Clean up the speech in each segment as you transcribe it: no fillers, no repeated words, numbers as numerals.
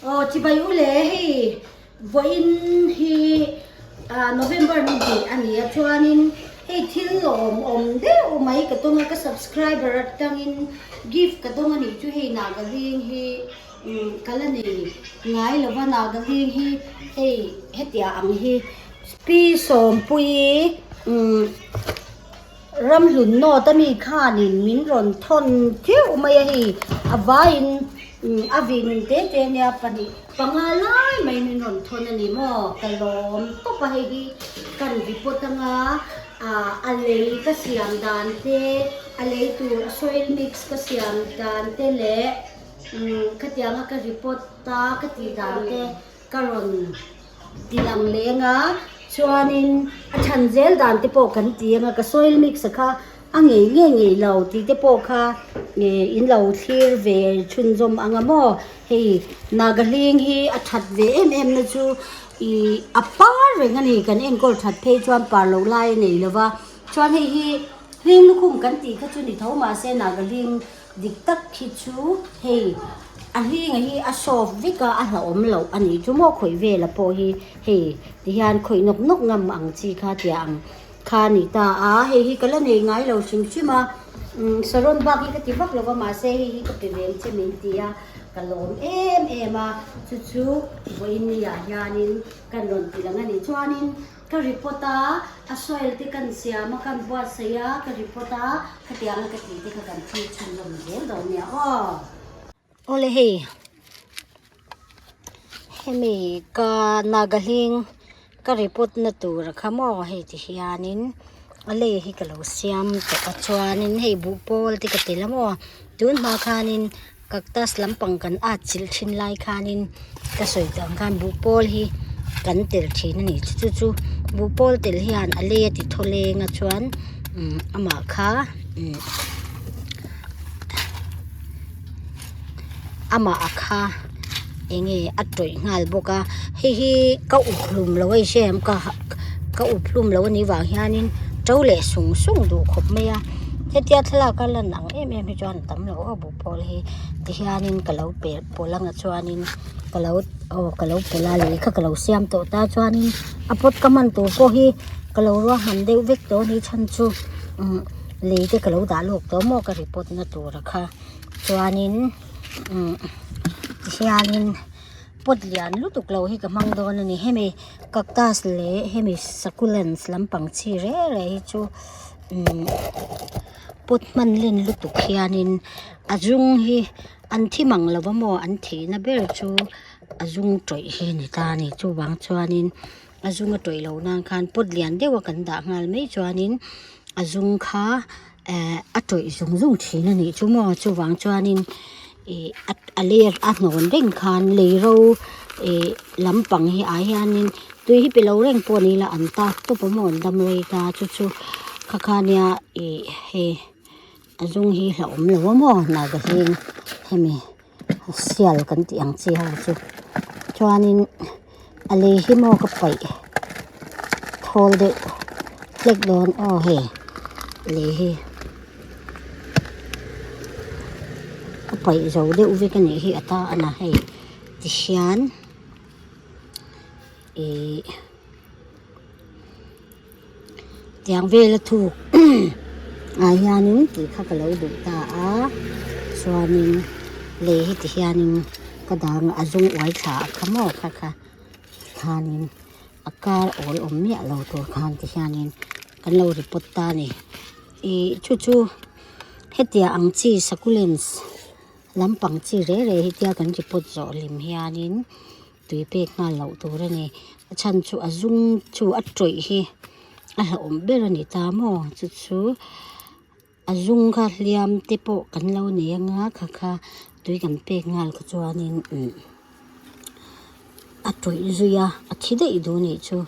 Aw chibai u le hei vawiin hi November ni hnih a ni a chuanin hei thil lawm awm deuh mai ka dawng a ka subscriber atangin gift ka dawng a nih chu hei Nagaling hi ka la nei ngai lo va Nagaling hi hei hetiang ang hi Pi Sawmpuii Ramhlun nawt a mi khanin min rawn thawn theuh mai a hei, a vaiin a vin te te nia pahnih panga lai mai min rawn thawn a ni maw, ka lawm tawp a hei hi kan report anga a lei ka siam dan te, a lei tur a soil mix ka siam dan te leh khatianga ka report a ka tih dan te. Ka rawn ti lang leng a, chuanin a chhan zel dan te pawh kan ti ang a, ka soil mix a kha a ngei ngei ngei lo tih te pawh kha in lo thlir ve chhunzawm ang a maw, hei Nagaling hi a that ve em em na chu ih a par reng a ni, kan enkawl that phei chuan par loh lai a nei lo va, chuan hei hi hling lukhum kan tih kha chu ni tho mahse Nagaling Dik tak khi chu hei a hlinga hi a soft vek a, a hlauhawm loh a nih chu maw khawih vela pawh hi hei tihian khawih nawk nawk ngam ang chi kha tia ang kha a ni ta a, hei hi ka la nei ngai lo hrim hrim a, umm saron bak hi ka ti vak lo va mahse hei hi ka pe ve ang che min ti a, ka lawm em em a, chu chu vawiin ni ah hianin kan rawn ti lang a ni chuanin. Ka report a, a soil te kan siam a, kan buatsaih a, ka report a, khatianga ka tih te kha kan thlir chhunzawm zel dawn nia aw. Awle hei, hemi ka Nagaling ka report na tur kha maw hei ti hianin a lei hi ka lo siam tawh a chuanin hei buhpawl te ka tel a maw tun hma khanin Cactus lampang kan at chilh thin lai khanin ka sawi tawh ang khan buhpawl hi kan tel thin a ni chu chu chu buhpawl tel hian a lei a ti thaw leng a chuan umm amah kha umm amah a kha eng nge a tawih nghal bawk a hei hi ka up hlum lo a i hria em ka ka up hlum lo a nih vang hianin to leh sung sung duh khawp mai a hetia thlalak a lan ang em em hi chuan a tam lo aw buh pawl hi tihianin ka lo pe pawlh anga chuanin ka lo aw ka lo pawlh a lei kha ka lo siam tawh ta chuanin a pot ka hman tur pawh hi ka lo ruahman deuh vek tawh a ni chhan chu umm lei te ka lo dah lawk tawh maw ka report na tur kha chuanin umm tihianin pot lian lutuk lo hi ka hmang dawn a ni hemi cactus leh hemi succulents lampang chi reng reng hi chu umm pot hman len lutuk hianin a zung hi an thi mang lo va maw an thihna ber chu a zung tawih hi a ni ta a ni chuvang chuanin a zung a tawih loh nan khan pot lian deuh a kan dah nghal mai chuanin a zung kha eh a tawih zung zung thin a nih chu maw chuvang chuanin ih a lei a hnawn reng khan lei ro ih lampang hi ah hianin tui hi pe lo reng pawh ni ila an tak tawp a maw an dam rei ta chu chu kha kha nia ih hei a zung hi hlauhawm lo a maw naga hling hemi sial kan tih ang chi ho chu chuanin a lei hi maw ka paih thawl deuh hlek dawn aw hei lei hi ka paih zo deuh vek a nih hi a ta a na hei tihian ih Tiang vela thuk ah hianin tih kha ka lo duh ta a chuanin lei hi ti hianin ka dang a zung uai thla a kha maw kha kha khanin a kar awl awm miah lo tur khan ti hianin kan lo report ta a ni ih chu chu hetiang ang chi succulents lampang chi reh reh hi tia kan report zawh hlim hianin. Tui pek nghal loh tur a ni a chhan chu a zum chu a tawih hi a hlauhawm ber a ni ta maw chu chu a zum kha hliam te pawh kan lo nei anga kha kha tui kan pek nghal kha chuanin umm a tawih zui a a thi daih duh a nih chu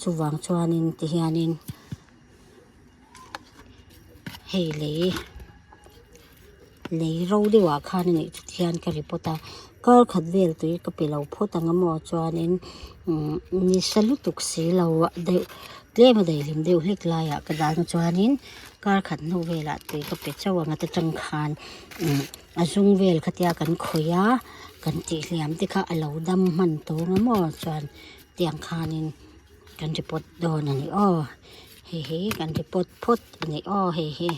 chuvang chuanin tihianin hei lei. Lei ro deuh ah khan a nih chu tihian ka report a kar khat vel tui ka pe lo phawt ang a maw chuanin umm ni sa lutuk si lo ah deuh tlem a daihlim deuh hlek laiah ka dah na chuanin kar khat hnu velah tui ka pe chauh ang a ta tang khan umm a zung vel kha tia kan khawih a. kan tih hliam te kha a lo dam hman tawng a maw chuan tiang khanin kan report dawn a ni aw hei hi kan report phawt a ni aw hei hi.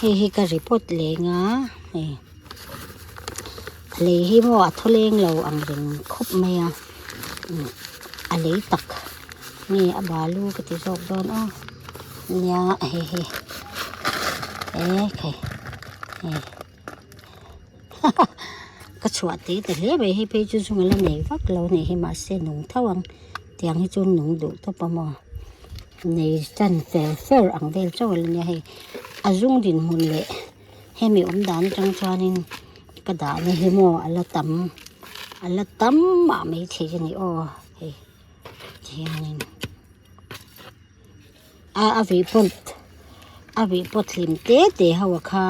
Hei hi ka report leng a hei a lei hi maw a thaw leng lo ang reng khawp mai a a lei tak nge a balu ka ti zawk dawn aw nia hei hi ekhei hei ka chhuah te ta hle mai hei phei chu zung a la nei vak lo a nih hi mahse nung tho ang tiang hi chu nung duh tawp a maw nei tan fer fer ang vel chauh a la nia hei a zung dinhmun leh hemi awm dan atang chuanin ka dahna hi maw a la tam a la tam mah maithei a ni aw hei tihianin. A a vih pawt a vih pawt hlim te te ho a kha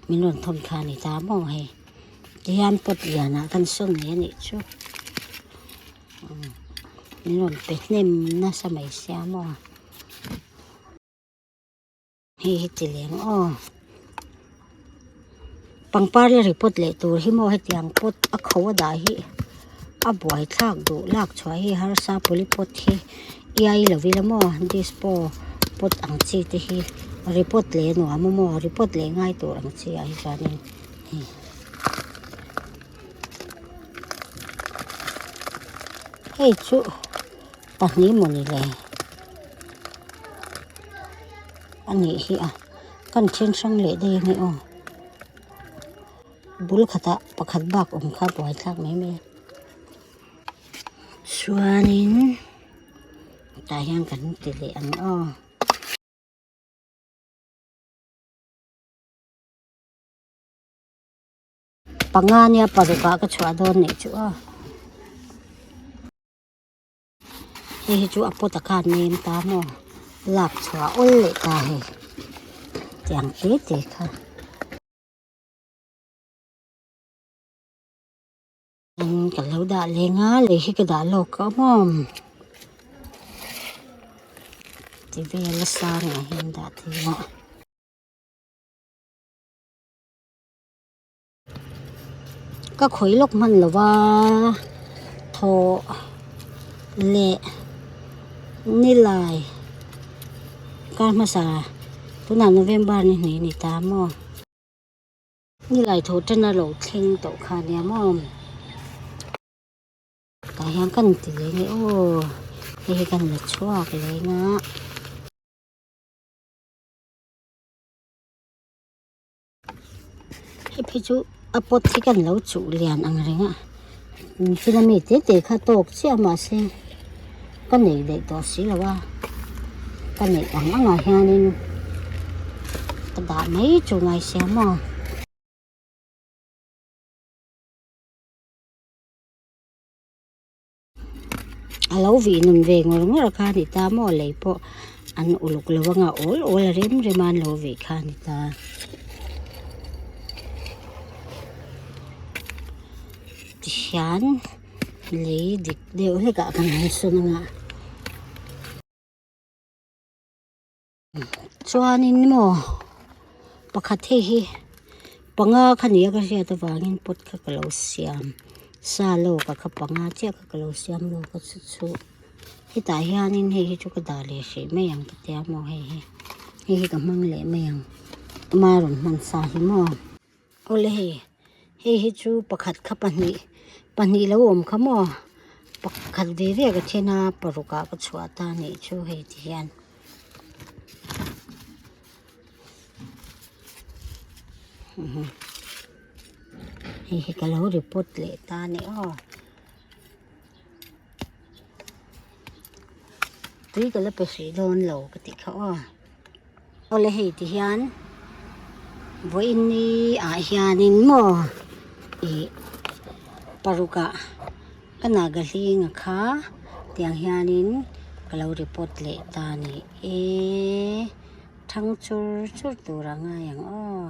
min rawn thawn kha a ni ta maw hei tihian pawt lianah khan sawn leh a nih chu min rawn pe hnem nasa mai sia maw. Hei hi ti leng aw pangpar la report leh tur hi maw hetiang pot a kho a dah hi a buai thlak duh lak chhuah hi harsa polypot hi iai lo ila maw dispo pot ang chi te hi report leh a nuam a maw report leh ngai tur ang chi ah hi chuanin hei hei chu pahnih mawni le. A nih hi a kan then hrang leh daih a ni aw bul khatah pakhat bak awm kha buai thlak mai mai a chuanin tah hian kan ti leh ang aw. Panga nia paruk ah ka chhuah dawn nih chu aw. Hei hi chu a pot a khan nem ta maw lak chhuah awl leh ta hei tiang te te kha. Ka lo dah leng a lei hi ka dah lawk a maw ti vel a sangah hian dah thei a. Ka khawih lawk hman lo va thaw leh nilai kar hmasa tunah November ni hnih a ni ta maw nilai thaw tan a lo thleng tawh kha a nia maw. Tah hian kan ti leh nge aw hei hi kan la chhuak leng a. Hei phei chu a pot hi kan lo chuh lian ang reng a thil ami te te kha tawk chiah mahse ka nei daih tawh si lo a ka neih ang angah hianin ka dah mai chu ngai sia maw. A lo vih nun ve ngawr ngawr kha a ni ta maw lei pawh an uluk lo anga awl awl a rem rem a an lo vih kha a ni ta. Tihian lei dik deuh hlek ah kan han sawn anga chuanin maw pakhat hei hi panga kha nia ka hriat avangin pot kha ka lo siam sa lawk a kha panga chiah kha ka lo siam lawk a chu chu hetah hianin hei hi chu ka dah leh hrih mai ang ka tia maw hei hi hei hi ka hmang leh mai ang ama rawn hman sa hi maw. Awle hei hei hi chu pakhat kha pahnih pahnih lo awm kha maw pakhat ve ve ka then a paruk ah ka chhuah ta a nih chu hei ti hian. Hei hi ka lo report leh ta a ni aw. Tui ka la pe hrih dawn lo ka tih kha aw. Awle hei ti hian vawiin ni ah hianin maw ih paruk ah ka naga hling a kha tiang hianin ka lo report leh ta a ni e thang chur chur tur a ngai ang aw.